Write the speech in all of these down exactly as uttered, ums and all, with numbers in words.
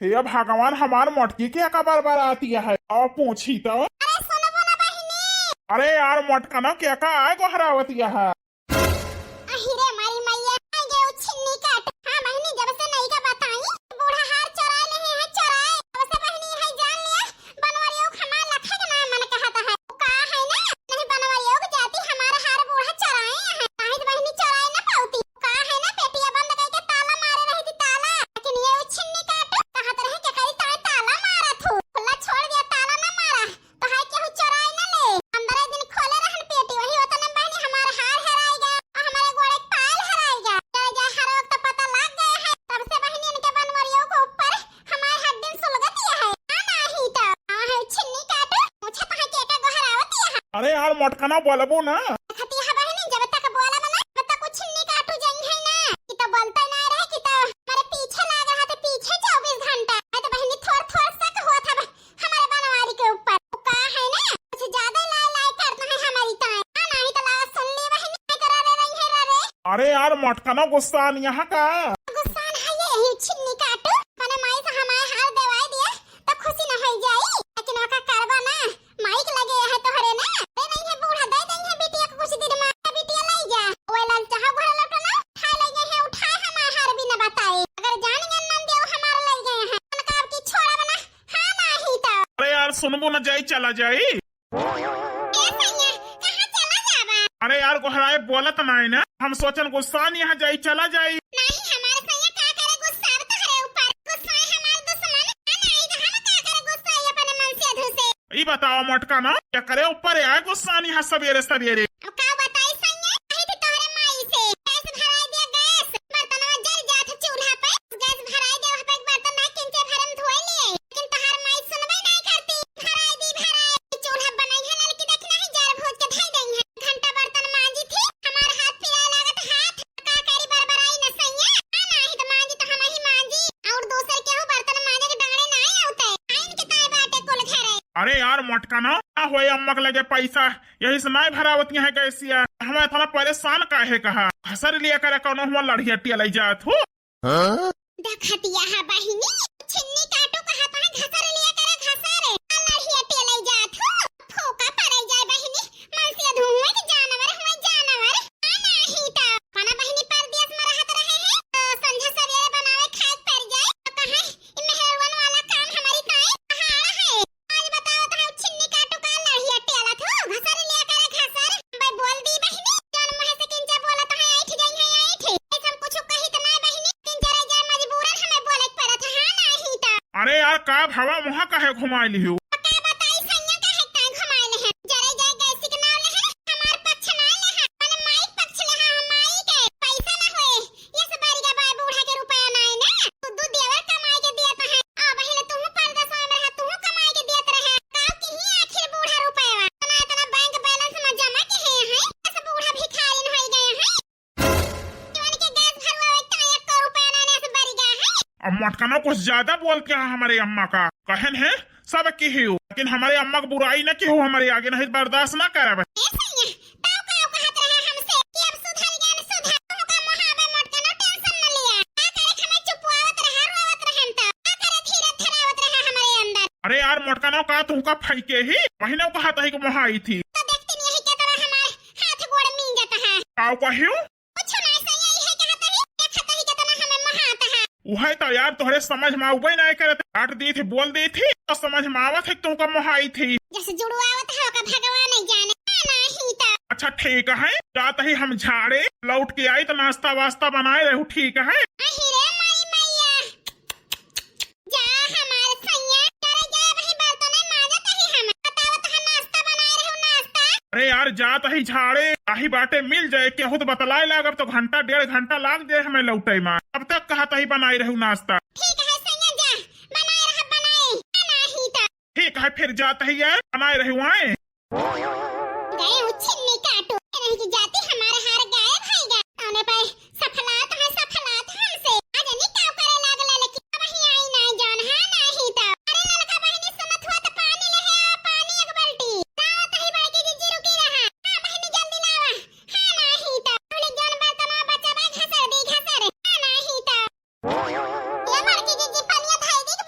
हे भगवान, हमार मोटकी के का बरबरातिया है, अउ पूछी तो। अरे सुनबो ना बहिनी। अरे यार मोटकनो, के का आय गोहरावतिया है? अहि रे माई मैया, आइ गे उ छिन्नी काटू। हाँ बहिनी, जब से नइका बताई, बूढ़ा हार चोराए नहीं है, चोराए। तब से बहिनी है जान लिया, बनवरियो हमार लखे के ना मन कहत है। का है ना, नहीं बनवरियो के जाती हमार हार बूढ़ा चोराए है। नहीं तो बहिनी चोराए ना पाउती। का है ना, पेटिया बंद करके ताला मारे रहती, ताला। लेकिन ये उ छिन्नी काटू कहत रहे के करी ताए ताला मारा थू। खुला छोड़ दिया, ताला ना मारा। तो है केहू चोराए ना ले। पंद्रह दिन खोले रहन पेटी, वही होता ना बहिनी हमार हार हेराई गा, हमारे गोड़े के पायल हेराई गा। चल जा, हर वक्त पता लग गया है। तब से बहिनी इनके बनवरियों के ऊपर हमार हड्डी सुलगतिया है। हाँ नाही तो, हाँ है छिन्नी काटू, मुझे तो है के का गोहरावतिया है। अरे यार मोटकना बोलबू ना। खतिया है बहिनी, जब तक बोलब ना, तब तक कुछ छिन्नी काटू जाई है ना। कि तो बोलता ना रहे कि तो हमारे पीछे लाग रहा था, पीछे चउबीस घंटा। मैं तो बहिनी थोड़ थोड़ शक हुआ था हमारे बनवारी के ऊपर। वो का है ना, कुछ ज्यादा लाए लाए करता है हमारी ताए। हाँ, नाही तो लावा सुन ली बहिनी, नहीं तो रे रही है रे। अरे यार मोटकनो गुस्सा नहीं है का? गुस्सा नहीं है, यही छिन्नी काटू। अपने माई से हमारे हार देवाई दिया, तो खुशी न हो जाई। लेकिन ओका करबा ना, माई के लगे है तोहरे ना। दे नहीं है बूढ़ा, दे नहीं है बिटिया को कुछ दिन में, बिटिया ले जा। वो लाल चाहो घर लौटो ना, उठा ले गए हैं, उठाए हमारे हार भी न बताए। अगर जान गए नंद देव हमारे ले गए हैं, उनका अब की छोड़ा बना, हाँ नाही तो। अरे यार सुनबो न जाई, चला जाई। ए सैया, कहाँ चला जाबा? अरे यार गोहराए बोलत नाही ना, हम सोचन गुस्सा नहीं यहाँ जाई, चला जाई। नहीं हमारे सैया का करे गुस्सा तोहरे ऊपर, गुस्सा है हमार दुश्मन। हाँ नाही तो हम का करे गुस्सा है अपने मन से अधू से। ई बताओ मोटका ना, एकरे ऊपर आए गुस्सा नहीं है सवेरे सवेरे। अब का बताई सैया, कही थी तोहरे माई से, गैस भराई दिया गैस, बर्तनवा जल जात चूल्हा पे, गैस भराई दे, वहाँ पे एक बर्तन ना किंचे भरम धोए लिए। लेकिन तहार माई सुनबे नहीं करती। भराई दी भराई। चूल्हा बनई है लड़की, देख नहीं जर भूज के धई दई है। घंटा बर्तन मांजी थी, हमार हाथ पिराए लागत हाथ। का करी बरबराई न सैया। आ नाही तो मांजी तो हम ही मांजी। और दूसर केहू बर्तन मांजे के डंगड़े ना आवते। आइन के ताए बाटे कुल घरे। अरे यार मोटका ना, का होए अम्मा के लगे पैसा, यही से नाय भरावत यहाँ गैसिया। हमें इतना परेशान काहे कहा? घसर लिया करे कौनो हुआ लड़िया टिया लई जात हो। हाँ? देखतिया है बहिनी, छिन्नी काटू कहा तो है घसर लिया करे घसर। आ लड़िया टिया लई जात हो। फूका पड़े जाए बहिनी, मन से धुआं के जानवर हुए जानवर। आ नाही तो। मना बहिनी परदेस में रहत रहे हैं, तो संझा सवेरे बनावे खाए पड़ जाए। तो कहे, ई मेहरवन वाला काम हमारी ताई पहाड़ है। आज बताओ तो हम छिन्नी काटू का लड़िया टेला थू, घसर लिया करे घसर। बे बोल दी बहिनी, जौन मुँह से किंचा बोला तो है ऐठ जाई है ऐठ। ऐसा हम कुछ कही तो ना बहिनी, किंचा रह जाए मजबूरन हमें बोले के पड़त है, हाँ नाही तो। अरे यार का भवा मुँह काहे घुमाई लिहू? का बताई सैया काहे ताई घुमाई ले है? जरे जाए गैसी के नाव ले है, हमार पक्ष ना ले है, माने माई पक्ष ले है, माई के पैसा ना होए। ये सब बारी का बाय बूढ़ा के रुपया नाई ना, तू दू देवर कमाई के दियत है। आ बहिन तू परदेस में रहा, तू कमाई के दियत रहे। काव की ही आखिर बूढ़ा रुपया? इतना, इतना बैंक बैलेंस में जमा के है, है? ये सब बूढ़ा भिखारिन होई गए हैं। जवन के गैस भरवा एक तो एक को रुपया ना ने से बारी का है। अब मोटका ना कुछ ज्यादा बोलते हैं हमारे अम्मा का। कहन है सब की हो, लेकिन हमारे अम्मा की बुराई न की हो हमारे आगे, नहीं बर्दाश्त ना करब। ए सैया, तब का कहत रहे हमसे कि अब सुधर गए न सुधर, तुमका मोहाबे मोटका ना टेंशन न लिया। का करे हमें चुपवावत रहे, रोवत रहे हम तो। का करे धीरज धरावत रहे हमारे अंदर। अरे यार मोटका ना का तुमका फैके ही, महीनों का हाथ ही को मोहाई थी। तो देखती नहीं है क्या तरह हमारे हाथ गोड़ मींजत है। का कहियो? कुछ ना सैया, ई है कहत ही, देखत ही कितना हमें महात है। उहे तो यार तोहरे समझ में आउबे नहीं करत। काट दी थी, बोल दी थी, तो समझ में आवत है तुमका मोहाई थी। जस जुड़वावत है ओका भगवान ही जाने। हाँ, नाही तो। अच्छा ठीक है, जात ही हम झाड़े, लौट के आई तो नाश्ता वास्ता बनाए रहू, ठीक है? अहि रे माई मैया। जा हमार सैया, करे जाए वही बर्तन मांजत ही हम। बतावत है नाश्ता बनाए रहू नाश्ता। अरे यार जात ही झाड़े, आही बाटे मिल जाए, केहू तो बतलाए लागब तो घंटा डेढ़ घंटा लाग जाए हमें लौटे में। अब तक कहत ही बनाए रहू नाश्ता। ठीक है सैया जा, बनाए रह बनाए, नाही तो। ठीक है फिर जात ही यार, बनाए रहू आए। गए उ छिन्नी काटू, नहीं की जाती हमार हार गायब है गा। तौने पे सफलात है, सफलात हमसे। आज नहीं का करे लागल, लेकिन अब ही आई ना जान, हाँ नाही तो। अरे ललका बहिनी सुनत हुआ तो पानी ले है, पानी एक बाल्टी। लावा तही बड़की जीजी रुकी रहा। हाँ बहिनी जल्दी लावा। हाँ नाही तो। हमने जौन बर्तन बचा बा घसर दी घसर। हाँ नाही तो। ये बड़की जीजी पनिया धई दी कि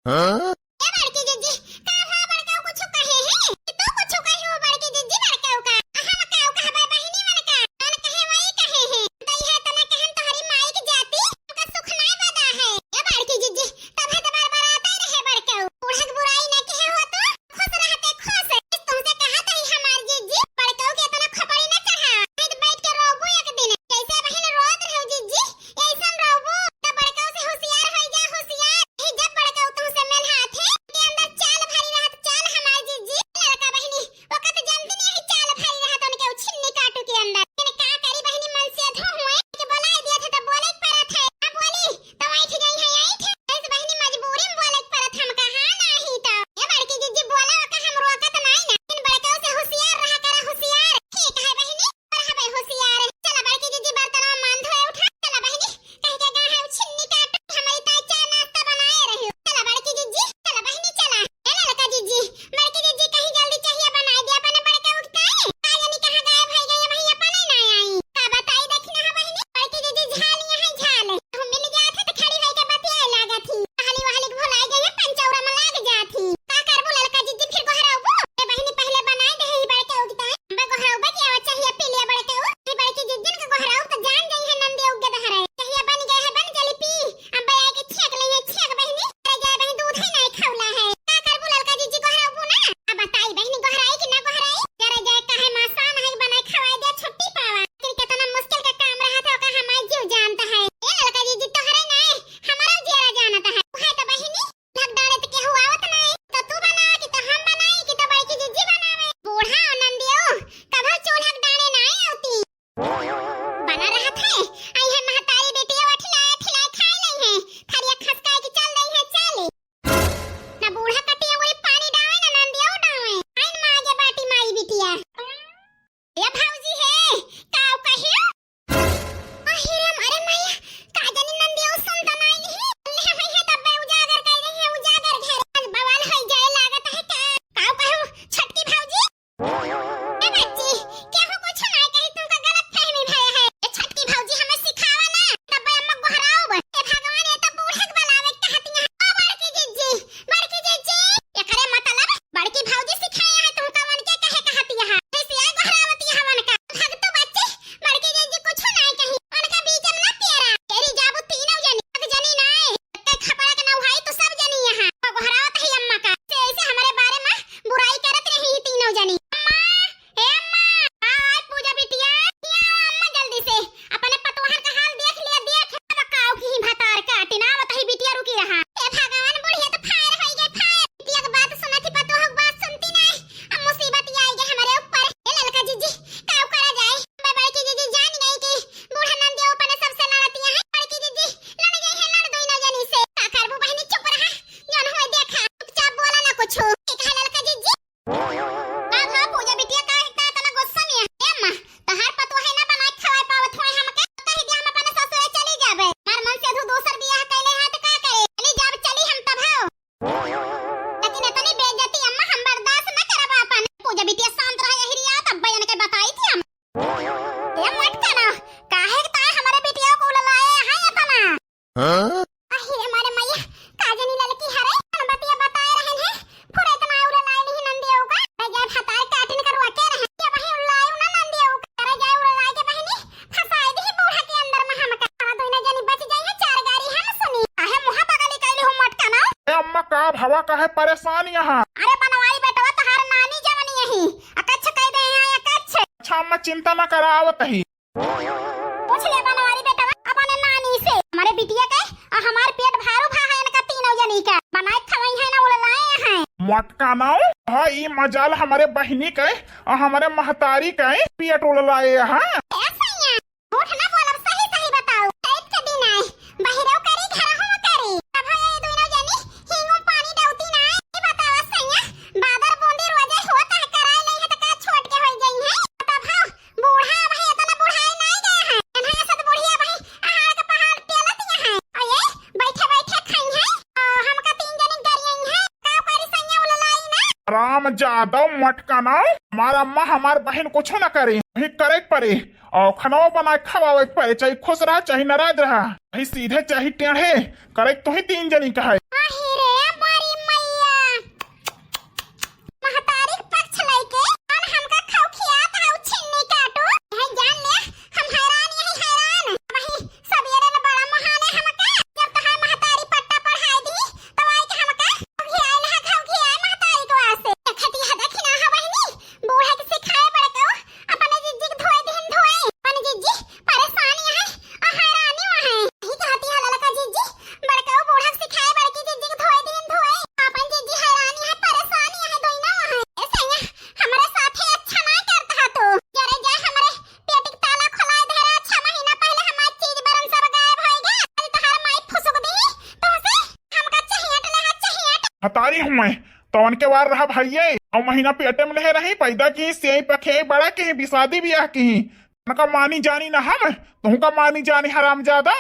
ए बड़की जिज्जी, का भा बड़काऊ कुछु कहे हैं? तू कुछु कहे हो बड़की जिज्जी बड़काऊ का? हम काऊ कहबे बहिनी मन का? जौन कहे वही कहे हैं। तो यह तना कहन तोहरी माई के जाति, उनका सुख नाय बदा है। ए बड़की जिज्जी, तब है तो बरबराते रहे बड़काऊ। बूढ़ा के बुराई न कहे हो तू, खुश रहते खुश। तुमसे कहत ही हमार जिज्जी, बड़काऊ के इतना खपड़ी न चढ़ा। नहीं तो बैठ के रोबू एक दिन, जैसे बहिन रोत रहो जिज्जी, ऐसन रोबू। तो बड़काऊ से होशियार होई जा, होशियार। ही जब बड़काऊ तुमसे मेल हाथ है, के अंदर चाल भरी रहत, चाल हमार जिज्जी। लड़का बहिनी, ओका तो जानती नहीं है, चाल भरी रहत उनके उछिन्नी काटू के अंदर। लेकिन का करी बहिनी, मन से अधो हुए कि बोलाई दिया थे तो बोले के परत है। अब बोली, तो ऐठ जाई है, ऐठ। ऐसे बहिनी मजबूरी में बोले के परत हमका, हाँ नाही तो। ये बड़की जिज्जी बोला ओका हम रोकत नाई ना। इन बड़काऊ से होशियार रहा करा, होशियार। ठीक है बहिनी, पर हबे होशियार। चला बड़की जिज्जी बर्तनवा मान धोए उठा। चला बहिनी, कहीं के गा है छिन्नी काट, हमारी ताई चाय नाश्ता बनाए रही। चला बड़की जिज्जी, चला बहिनी चला। ए ललका जिज्जी, बड़की जिज्जी कहीं जल्दी चाहिए बनाए दे अपने बड़काऊ के ताई। का जानी कहाँ गायब है गई, वहीं अपने ना आई। का बताई देखना है बहिनी, बड़की जिज्जी झाल यहाँ झाल। हम मिल गया थे तो खड़ी होके बतियाए लागा थी। हली वहली के भुलाई गई है, पंचौरा में लाग जा थी। का करबू ललका जिज्जी फिर गोहराबू? ए बहिनी पहले बनाए दे ही बड़काऊ के ताई। अम्बे गोहराबू बे क्या चाहिए पी लिया बड़काऊ। ये बड़की जिज्जी के गोहराऊ तो जान गई है नंदी उगे दहरे। चाहिए बन गए है बन जली पी। अम्बे आए के छेक ले है छेक बहिनी। अरे जाए बहिनी दूध है नहीं खौला है। का करबू ललका जिज्जी गोहराबू ना? अब बताई बहिनी गोहराई कि ना गोहराई? जरा जाए काहे मासान है बनाए खवाए दे छुट्टी पावा। फिर कितना मुश्किल का काम रहा था का हमार जीव जानता है। ए ललका जिज्जी तोहरे नाय, हमारा जियरा जानता है। उहे तो बहिनी, लग डाले तो केहू आवत नाय, तो तू बनावे कि तो हम बनाई कि तो बड़की जिज्जी बनावे। बूढ़ा और नंदियो, कभो चूल्हा के डाले नाय आवती। बना रहत है, आई है महतारी बेटिया ठिलाए ठिलाए खाए लई है, थरिया खसकाए के चल रही है, चले। ना बूढ़ा कटिया उरी पानी डावे, ना नंदियो डावे। आइन माँ आगे बाटी माई बिटिया। ए भौजी हे, काऊ कहियो? अहि रे, अरे मैया, का जानी नंदियो सुन त नाई लिही। ले है, है तब्बे उजागर कइ रही है, उजागर घर। आज बवाल होई जाए लागत है का? काऊ कहियो, छोटकी भौजी? ए बच्ची, केहू कुछ नाई कही, तुमका गलत फहमी भय है। ए छोटकी भौजी, हमें सिखावा ना, तब्बे अम्मा गोहराउब। ए भगवान, ये तो बूढ़े के बलावे के कहती हैं। ओ बड़की जिज्जी, बड़की जिज्जी, एकरे मतलब बड़की भौजी सिखाया है तुमका, उनके कहे कहती है। ऐसे आई गोहरावती है उनका। भग तो बच्ची, बड़की जिज्जी कुछ नाई कही, उनका बीच में ना पेरा। तेरी जाबू तीनों जनी, एक जनी नाई, एक खपड़ा के ना उहाई तो सब जनी यहाँ। वो गोहरावत है अम्मा का। से ऐसे हमारे बारे में बुराई करत रही तीनों जनी। अम्मा, ए अम्मा, आ, आ पूजा बिटिया, यहाँ आओ अम्मा जल्दी से। अपने पतोहर का हाल देख लिया, देख। अब काऊ की ही भतार काटिन, आवत ही बिटिया रुकी रहा। ए भगवान, बुढ़िया तो फायर होई गई, फायर। बिटिया के बात सुनत ही, पतोह के बात सुनती नहीं। अब मुसीबत ही आई गई हमारे ऊपर। ए ललका जिज्जी, काऊ करा जाए? मैं बड़की जिज्जी जान गई कि बूढ़ा नंदिया अपने सबसे लड़तिया है। बड़की जिज्जी लड़ गई है, लड़ दो ना जनी से। का करबू बहिनी, चुप रहा, जौन होए देखा, चुपचाप बोला ना कुछ। ठीक है ललका जिज्जी, का भा पूजा बिटिया, का इतना, इतना गुस्सा में है? ए अम्मा, तहार पतोह है ना बनाए खवाए पावत होए हमके, कह दिया हम अपने ससुरे चली जाबे। हमार मन से अधू दोसर बियाह कैले हैं तो का करे? चली जाब, चली हम तब हो। लेकिन इतनी बेइज्जती अम्मा हम बर्दाश्त न करब अपन। पूजा बिटिया शांत रह, यही रिया तब बहन के बताई थी हम। ए मटकना, काहे के ताए हमारे बिटिया को ललाए हैं इतना? हाँ? अहि रे मोरे मैया, का जानी ललकी हरे, कौन बतिया बताए रहन है, पूरा इतना उललाए नहीं नंदियो का, मैं जाए भतार काटिन करवा के रहे, ये वही उललाए ना नंदियो का, अरे जाए उललाए के बहिनी, फंसाए दी बूढ़ा के अंदर में हमका, हम दोनों जनी बच जाए हैं, चार गारी हम सुनी, काहे मुँह बगली कैली हूँ मटकना? ए अम्मा का भवा काहे परेशान यहाँ? अरे बनवारी बेटवा तहार नानी जवनी यही, अकच्छ कह दे यहाँ अकच्छ। अच्छा अम्मा चिंता न करा आवत ही। पूछ ले बनवारी बेटवा अपने नानी से। हमारे बिटिया के आ हमार पेट भारू भा है इनका तीनों जनी का। बनाए खवाई है ना उललाए हैं। मटकना, हाँ, ई मजाल हमारे बहिनी के आ हमारे महतारी के पेट उललाए हैं। ए सैया, झूठ ना बोलब, सही सही बताओ। चैत के दिन आए, बहिरो करी, घरहू करी। तब ये दोनों जनी हींगू पानी डौती ना। ई बतावा सैया, बादर बूंदी रोजे होत है, कराए नहीं है तो का छोट के होई गई है? तब हाँ, बूढ़ा भाई इतना बुढ़ाए नहीं गया है। इन्हें सब बुढ़िया भाई आहार के पहाड़ पेलत यहाँ। और ये बैठे बैठे खाई है। और हमका तीन जनी गरियई है। का करी सैया उललाई ना? राम जादव मटकना, हमार अम्मा हमार बहन कुछ न करे। वही करे के परे। और खाना बनाए खवावे के परे, चाहे खुश रहा, चाहे नाराज रहा। वही सीधे, चाहे टेढ़े, करे के तुही तीन जनी कहे। अहि रे, मारी बतारी हूँ मैं, तवन के वार रहा भइये, और महीना पेटे में लेहे रही, पैदा की, सेई पखे, बड़ा की, बिसादी बियाह की। उनका मानी जानी ना हम, तुहका मानी जानी हरामजादा।